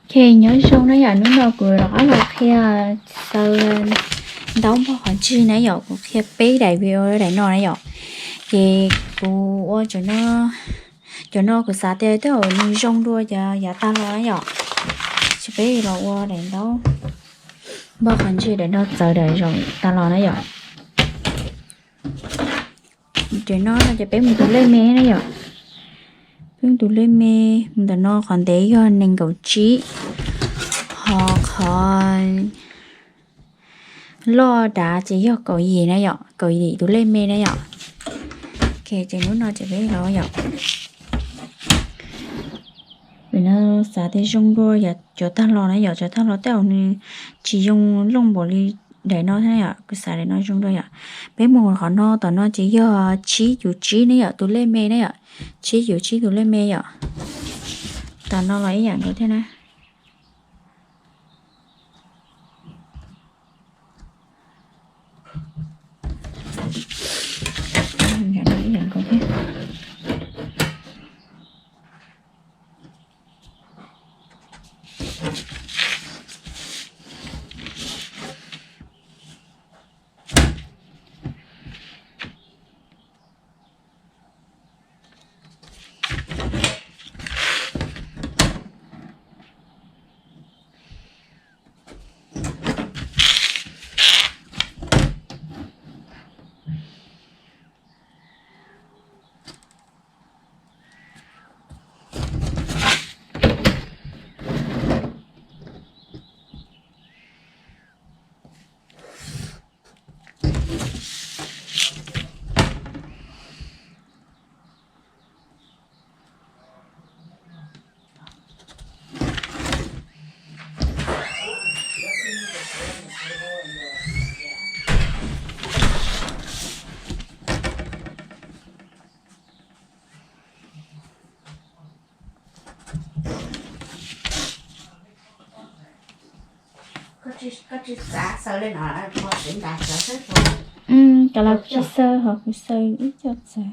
Ok, nyob zoo na yom, hnub no kuv rov qab los qhia xaws ntaub npog qhov ntswg na yom, kuv qhia peb daim video daim no na yom. Ces kuv ua cov no, cov no kuv xav tias tej zaum nws zoo dua cov yav tag los na yom. Ces peb los ua daim ntaub npog qhov ntswg daim no txawv daim zaum tag los na yom. Daim no no ces peb mus tus lej me na yom. Peb mus tus lej me, mus ntawm no qhov ntev yog nees nkaum tsib, ho qhov loj dav ces yog kaum yim na yom, kaum yim tus lej me na yom. Ok, ces hnub no ces peb los yom. Peb no xav tias zoo dua cov tag los na yom, cov tag los tej zaum nws tsis zoo looj npaum li daim no thiab na yom, kuv xav daim no zoo dua yom. Peb mus qhov no, tom no ces yog tsib cum tsib ne yom, tus lej me ne yom, tsib cum tsib tus lej me yom. Tom no los ib yam nkaus thiab na. Ib yam nkaus thiab. Kav los kuv tsis xaws, ho kuv xaws ib co txawv.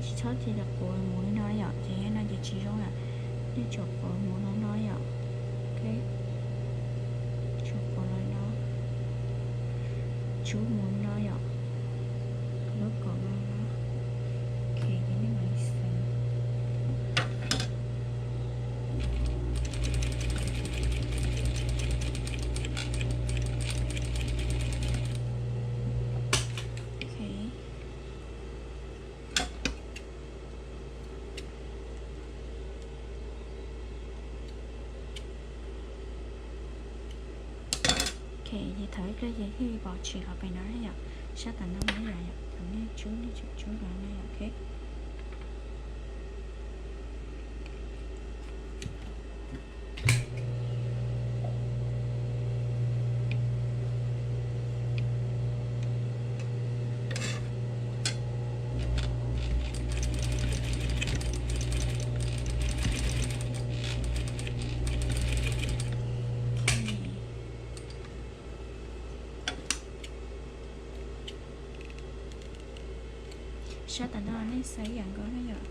Tsis txhob cia li quav mus li no yom, ces no ces tsis zoo lawm. Nej tsum quav mus no no yom. Ok, tsum quav los no, tsum mus no yom, lub kom no no. Ok, ces nej mam li xaws. Ok, ok, ces thaum ib pliag ces thiaj li pom tshis qhov pem no na yom. Sab tom no na yom, thaum nej tsub nej tsum tsub no na yom, ok. Sab tom no nej xaws ib yam nkaus na yom.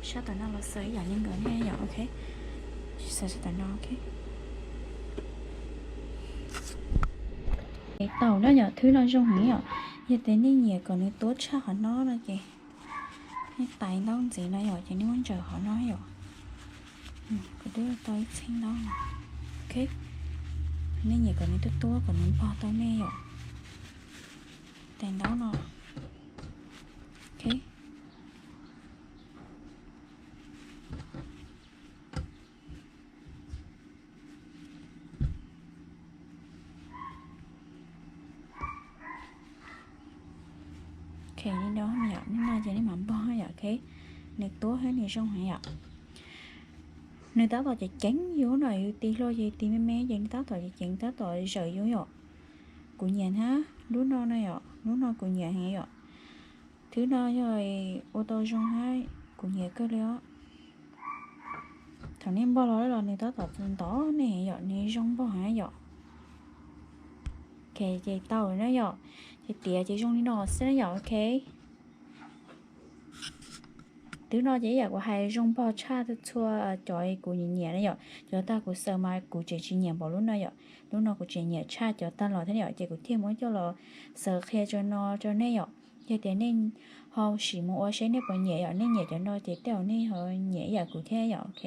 Sab tom no los xaws ib yam li nkaus na yom, ok. Xaws sab tom no, ok. Ces tau na yom, thwb no zoo heev yom. Yog tias nej nyiam kom nws tuab tshaj qhov no no ces nej tais ntaub ntxiv no yom, ces nej muab ntsaws qhov no yom. Kuv twb tau ib txheeb ntaub no. Ok, nej nyiam kom nws tuab tuab kom nws npog tau nej yom, tais ntaub no. Ok, ok, li no yom, hnub no ces nej mam npog yom, ok. Nws tuab thiab nws zoo heev yom. Nws tab tom ceev ceev yus no, yus tis hlo ces tis me me ces nws tab tom ceev ceev tab tom zawm yus yom. Kuv nyiam thiab lub no no yom, lub no kuv nyiam heev yom. Thwb no yog ua tau zoo hab kuv nyiam kawg li os. Thaum nej npog los los nws tab tom ntov nej yom, nws zoo npog heev yom. Ok, ces tau na yom. Ces tiav ces zoo li no xwb na yom, ok. Twb no ces ib yam kuv hais zoo npog tshaj txhua cov kuv nyiam nyiam na yom. Cov tag kuv xaws mas kuv tseem tsis nyiam npaum lub no yom. Lub no kuv tseem nyiam tshaj cov tag los thiab yom, ces kuv thiaj muab coj los xaws qhia rau no rau nej yom. Yog tias nej ho sim mus ua seb nej puas nyiam yom, nej nyiam cov no ces tej zaum nej ho nyiam ib yam kuv thiab yom, ok.